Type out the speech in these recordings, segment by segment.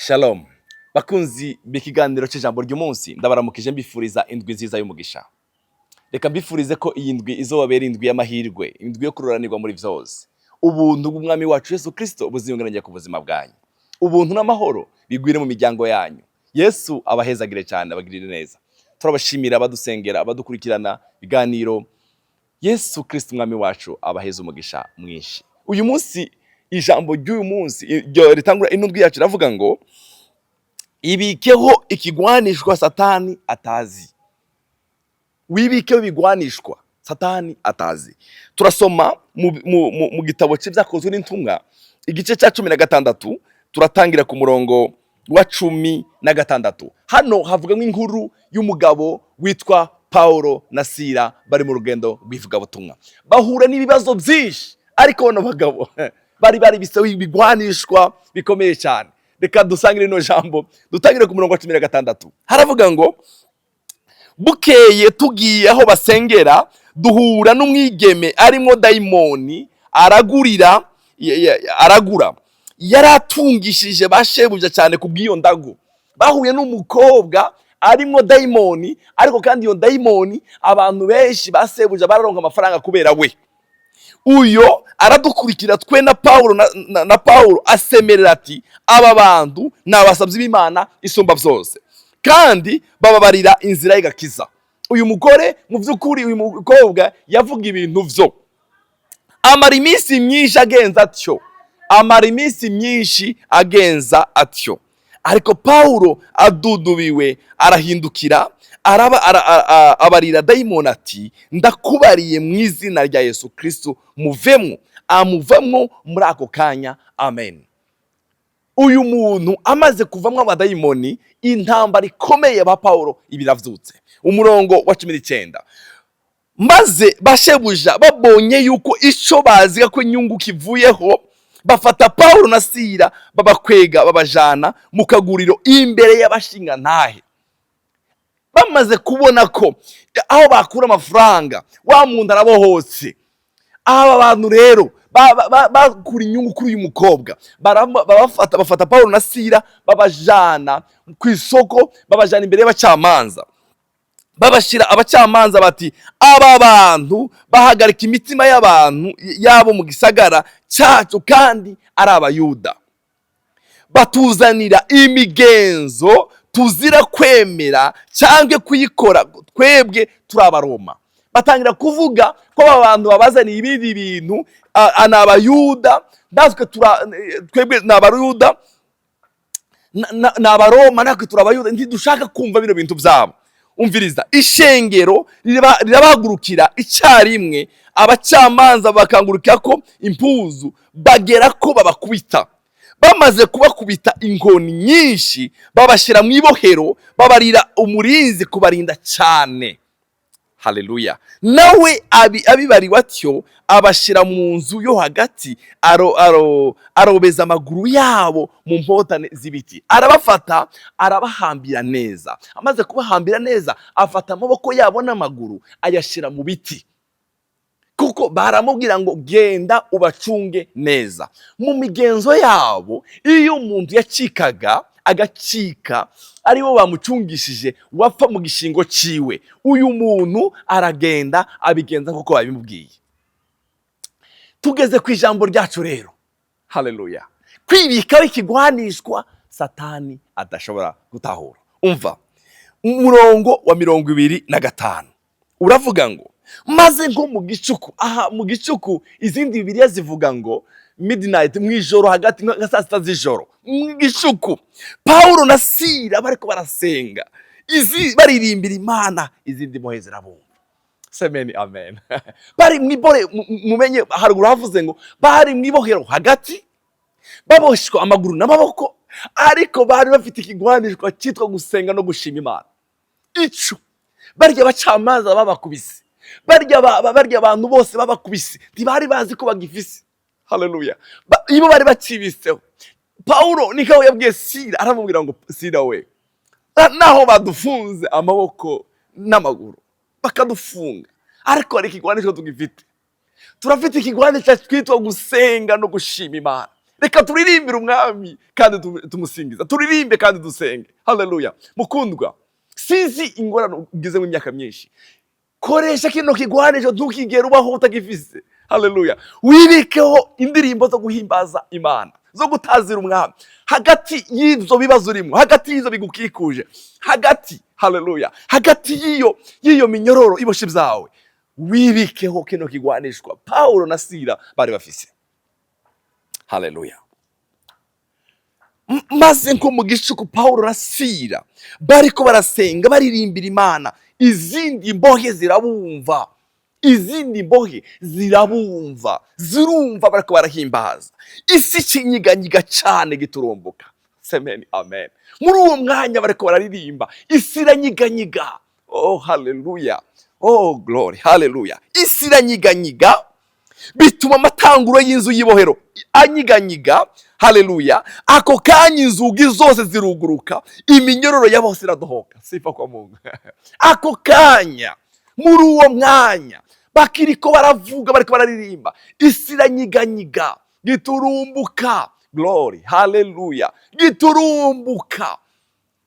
Shalom bakunzi b'ikiganiro cy'ijambo ry'umunsi, ndabaramukije, mbifuriza indwi nziza y'umugisha. Reka mbifurize ko iyi ndwi izobabera indwi y'amahirwe, indwi yo kuroranirwa muri vyose. Ubuntu bw'Umwami wacu Yesu Kristo buziyongeranye ku buzima bwanyu, ubuntu n'amahoro bigwire mu miryango yanyu. Yesu abahezagire cyane, abagirire neza. Turabashimira abadusengera, abadukurikirana ibiganiro. Yesu Kristo Umwami wacu abaheza umugisha mwinshi. Uyu munsi, ijambo ry'uyu munsi iryo ritangura ino ndwi yacu iravuga ngo: "Ibikeho ikigwanishwa Satani atazi." Wibikeho ibigwanishwa Satani atazi. Turasoma mu gitabo cy'Ibyakozwe n'Intumwa, igice cya 16, turatangira ku murongo wa 16. Hano havugamo inkuru y'umugabo witwa Paulo na Sira bari mu rugendo rw'ivugabutumwa, bahura n'ibibazo byinshi, ariko bano bagabo bari baribiseho ibigwanishwa bikomeye cyane. Reka dusangire rino jambo, dutangire ku murongo wa 16. Haravuga ngo: "Bukeye tugiye aho basengera, duhura n'umwigeme arimo dayimoni, aragurira aragura. Yari atungishije ba shebuja cyane ku bw'iyo ndagu." Bahuye n'umukobwa arimo dayimoni, ariko kandi iyo dayimoni abantu benshi ba sebuja bararonka amafaranga kubera we. "Uyo aradukurikira twe na Paulo na Paulo, asemerera ati: 'Aba bantu ni abasabyi b'Imana Isumba Byose, kandi bababarira inzira y'agakiza.'" Uyu mugore, mu by'ukuri uyu mukobwa yavuga ibintu vyo, amara iminsi myinshi agenza atyo, amara iminsi myinshi agenza atyo. "Ariko Paulo adudubiwe arahindukira, araba abarira dayimoni ati: 'Ndakubariye mu izina rya Yesu Kristo, muvemwo.' Amuvamwo muri ako kanya." Amen. Uyu muntu amaze kuvamwo amadayimoni, intambara ikomeye ba Paulo ibiravyutse. Umurongo wa 19: "Maze bashebuja babonye yuko ico baziga ko inyungu kivuyeho, bafata Paulo na Sira, babakwega, babajana mu kaguriro imbere y'abashingantahe." Bamaze kubona ko aho bakura amafaranga, wa muntu arabohotse. Aba bantu rero bakura inyungu kuri uyu mukobwa, babafata, bafata Paulo na Sira, babajana ku isoko, babajana imbere y'abacamanza, babashira abacamanza bati: "Aba bantu bahagarika imitima y'abantu yabo mu gisagara cyacu, kandi ari Abayuda. Batuzanira imigenzo tuzira kwemera cyangwa kuyikora, twebwe turi Abaroma." Batangira kuvuga ko aba bantu babazaniye ibindi bintu, ni Abayuda, natwe twebwe ni Abayuda, ni Abaroma, natwe turi Abayuda, ntidushaka kumva bino bintu byabo. Umviriza, ishengero rirabahagurukira icyarimwe, abacamanza bakangurukira ko impuzu, bagera ko babakubita. Bamaze kubakubita inkoni nyinshi, babashyira mu ibohero, babarira umurinzi kubarinda cyane. Haleluya. "Nawe abibariwe atyo, abashyira mu nzu yo hagati, arobeza amaguru yabo mu mpotane z'ibiti, arabafata, arabahambira neza. Amaze kubahambira neza, afata amaboko yabo n'amaguru, ayashyira mu biti, kuko baramubwira ngo: 'Genda ubacunge neza.'" Mu migenzo yabo, iyo umuntu yacikaga, agacika aribo bamucungishije, wapfa mu gishingo ciwe. Uyu muntu aragenda, abigenza nk'uko babimubwiye. Tugeze ku ijambo ryacu rero. Haleluya. Kwibikaho ikigwanishwa Satani adashobora gutahura. Umva umurongo wa 25, uravuga ngo: "Maze nko mu gicuku." Aha mu gicuku, izindi Bibiliya zivuga ngo midnight, mu ijoro hagati, nka saa 6 z'ijoro, mu gicuku, Pawulo na Sira bariko barasenga, izi baririmbira Imana, izindi mbohe zirabumva. Semeni amen. Bari mwibore, mumenye haruguru havuze ngo bari mu ibohero hagati, baboshwe amaguru n'amaboko, ariko bari bafite ikigwanishwa cyitwa gusenga no gushima Imana. Ico barya bacamanza babakubise, barya abantu bose babakubise, ntibari bazi ko bagifise. Haleluya. Ibo bari bacibiseho. Pawulo nikaho yabwiye Sira, aramubwira ngo: "Sira we, naho badufunze amaboko n'amaguru, bakadufunga, ariko hari ikigwanisho tugifite. Turafite ikigwanisho twitwa gusenga no gushima Imana." Reka turirimbire Umwami kandi tumusingiza, turirimbe kandi dusenge. Haleluya. Mukundwa, sinzi ingorane ugizemo imyaka myinshi, koresha kino kigwanisho, ntukigere ubaho utagifise. Haleluya. Wibikeho indirimbo zo guhimbaza Imana, zo gutazira Umwami, hagati y'ivyo bibazo urimo, hagati y'ivyo bigukikuje, hagati, haleluya, hagati y'iyo minyororo iboshe byawe. Wibikeho kino kigwanishwa Paulo na Sila bari bafise. Haleluya. Maze nko mu gicuku, Paulo na Sila bariko barasenga, baririmbira Imana, izindi mbohe zirabumva. Izindi mbohe zirabumva, zirumva bariko barahimbaza. Isi ikinyiganyiga cane giturumbuka. Semeni amen. Muri uwo mwanya bariko bararirimba, isi iranyiganyiga. Oh, haleluya! Oh, glory, haleluya! Isi iranyiganyiga, bituma amatanguro y'inzu y'ibohero anyiganyiga. Haleluya. Ako kanya inzugi zose ziruguruka, iminyororo ya bose iradohoka. Sifa kwa Mungu. Ako kanya, muri uwo mwanya bakiriko baravuga, bariko bararirimba, isi iranyiganyiga giturumbuka. Glory, haleluya! Giturumbuka,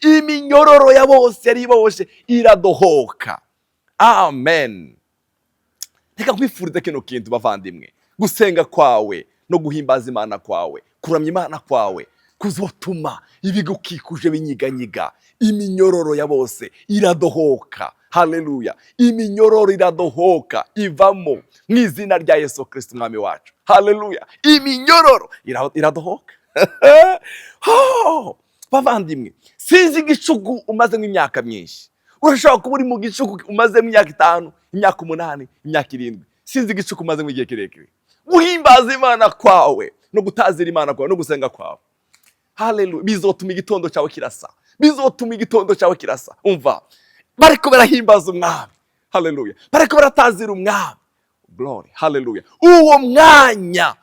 iminyororo ya bose yari iboshe iradohoka. Amen. Reka nkwifurize kino kintu, bavandimwe: gusenga kwawe no guhimbaza Imana kwawe, kuramya Imana kwawe kuzotuma ibigukikuje binyiganyiga. Iminyororo ya bose iradohoka. Haleluya. Iminyororo iradohoka, ivamo mu izina rya Yesu Kirisito Umwami wacu. Haleluya. Iminyororo iradohoka. Oh, bavandimwe, sinzi igicuku umazemo imyaka myinshi. Urashobora kuba uri mu gicuku umazemo imyaka 5, imyaka 8, imyaka 7. Sinzi igicuku umazemo igihe kirekire. Guhimbaza Imana kwawe no gutazira Imana kwawe no gusenga kwawe, haleluya, bizotuma igitondo cyawe kirasa, bizotuma igitondo cyawe kirasa. Umva, bariko barahimbaza Umwami. Haleluya. Bariko baratazira Umwami. Glory, haleluya! Uwo mwanya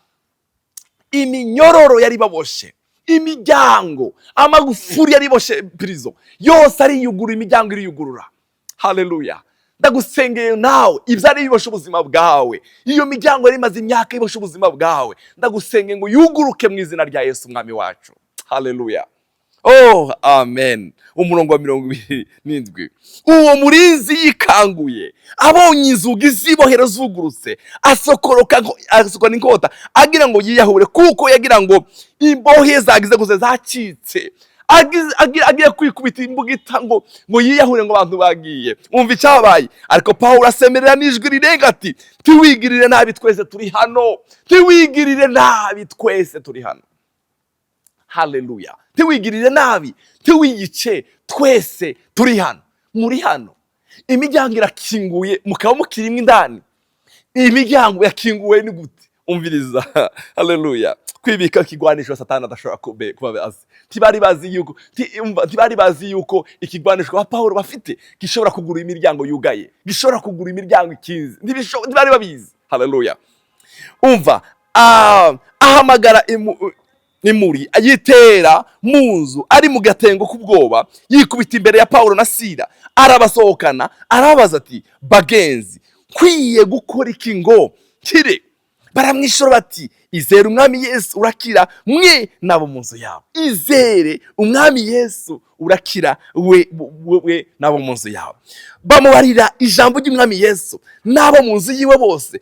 iminyororo yari baboshe, imiryango, amagufuri yari iboshe prison yose ariyugurura, imiryango iriyugurura. Haleluya. Ndagusengeye nawe, ibyari biboshe ubuzima bwawe, iyo miryango yari imaze imyaka iboshe ubuzima bwawe, ndagusengeye ngo yuguruke mu izina rya Yesu Umwami wacu. Haleluya. Oh, amen. Umurongo wa 27: uwo murinzi yikanguye, abonye inzugi z'ibohero zugurutse, asokoroka, asokora inkota agira ngo yiyahure, kuko yagira ngo imbohe zagize gusa zacitse. Agiye kwikubita imbugita ngo yiyahure, ngo abantu bagiye. Umva icyabaye: ariko Pawulo asemerera n'ijwi rirenga ati: "Ntiwigirire nabi, twese turi hano. Ntiwigirire nabi, twese turi hano." Haleluya. Ntiwigirire nabi, ntiwiyice, twese turi hano. Muri hano, imiryango irakinguye, mukaba mukirimo indani. Imiryango yakinguwe ni gute? Umviriza, haleluya. Kwibika ikigwanisho Satani adashobora kuba azi. Ntibari bazi yuko umva, ntibari bazi yuko ikigwanisho ba Pawulo bafite gishobora kugura imiryango yugaye, gishobora kugura imiryango ikinze. Ntibari babizi. Haleluya. Umva, ahamagara imuri, yitera mu nzu ari mu gatengo k'ubwoba, yikubita imbere ya Pawulo na Sila, arabasohokana, arababaza ati: "Bagenzi, nkwiye gukora iki ngo nkire?" Baramwishura bati: "Izere Umwami Yesu, urakira, mwe n'abo mu nzu yawe. Izere Umwami Yesu, urakira, we n'abo mu nzu yawe." Bamubarira ijambo ry'Umwami Yesu n'abo mu nzu yiwe bose.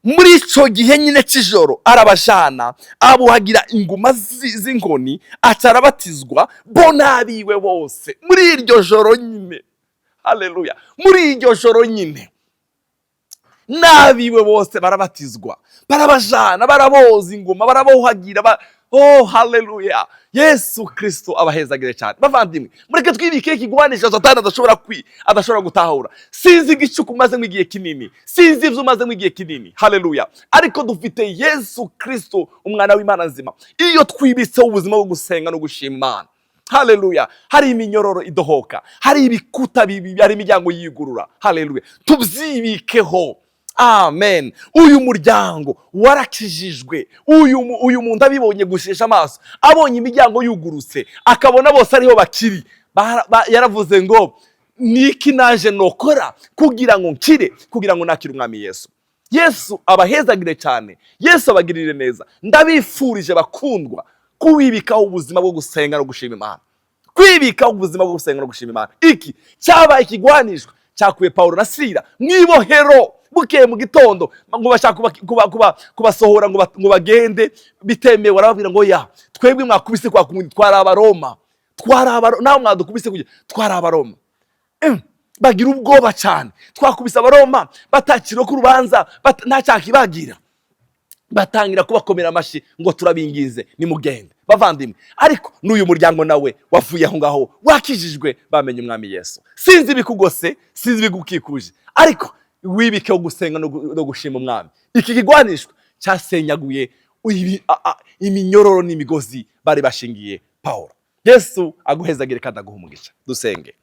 Muri ico gihe nyine c'ijoro arabajana, abuhagira inguma z'inkoni, aca arabatizwa, bo n'abiwe bose. Muri iryo joro nyine, haleluya, muri iryo joro nyine n'abiwe bose barabatizwa. Barabajana, baraboza ingoma, barabohagira. Oh, haleluya! Yesu Kristo abahezagire cyane. Bavandimwe, mureke twibike ikigwanisho Satani adashobora gutahura. Sinzi igicuku umazemo igihe kinini, sinzi ibyo umazemo igihe kinini, haleluya, ariko dufite Yesu Kristo, Umwana w'Imana nzima. Iyo twibitseho ubuzima bwo gusenga no gushima Imana, haleluya, hari iminyororo idohoka, hari ibikuta bibi, hari imiryango yigurura. Haleluya. Tubyibikeho. Amen. Uyu muryango warakijijwe. Uyu muntu abibonye gushesha amaso, abonye imiryango yugurutse, akabona bose ariho bakiri, yaravuze ngo: "Niki naje nokora kugira ngo nkire, kugira ngo nakire Umwami Yesu?" Yesu abahezagire cyane, Yesu abagirire neza. Ndabifurije bakundwa kuwibikaho ubuzima bwo gusenga no gushima Imana, kwibikaho ubuzima bwo gusenga no gushima Imana. Iki cyabaye ikigwanishwa cyakuye Pawulo na Sila mu ibohero. Bukeye mu gitondo ngo bashaka kubasohora ngo bagende bitemewe, barababwira ngo ya twebwe mwakubise kwa kundi twari Abaroma, twari Abaroma, nawe mwadukubise kugira twari Abaroma. Bagira ubwoba cyane, twakubise Abaroma batakiriho ku rubanza, nta cyaha kibagira. Batangira kubakomera amashyi ngo turabinginze nimugende bavandimwe. Ariko n'uyu muryango nawe wavuye aho ngaho wakijijwe, bamenye Umwami Yesu. Sinzi ibikugose, sinzi ibigukikuje, ariko wibikeho gusenga no gushima Umwami. Iki kigwanishwa cyasenyaguye iminyororo n'imigozi bari bashingiye Pawulo. Yesu aguhezagire kandi aguha umugisha. Dusenge.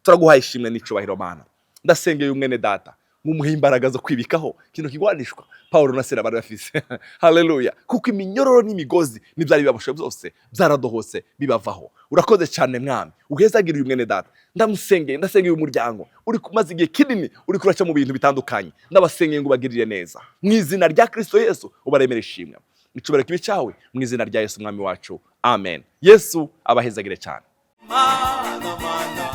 Turaguhaye ishimwe n'icubahiro, Mana. Ndasengeye umwene data, mumuhe imbaraga zo kwibikaho kino kigwanishwa Pawulo na Sila bari bafise. Haleluya! Kuko iminyororo n'imigozi n'ibyari bibaboshe byose byaradohotse bibavaho. Urakoze cyane, Mwami, uhezagire uyu mwene data. Ndamusengeye, ndasengeye uyu muryango uri kumaze igihe kinini uri kuraca mu bintu bitandukanye. Ndabasengeye ngo ubagirire neza mu izina rya Kristo Yesu, ubaremere ishimwe, icubahiro kibe cyawe, mu izina rya Yesu Mwami wacu, amen. Yesu abahezagire cyane. Mana, mana.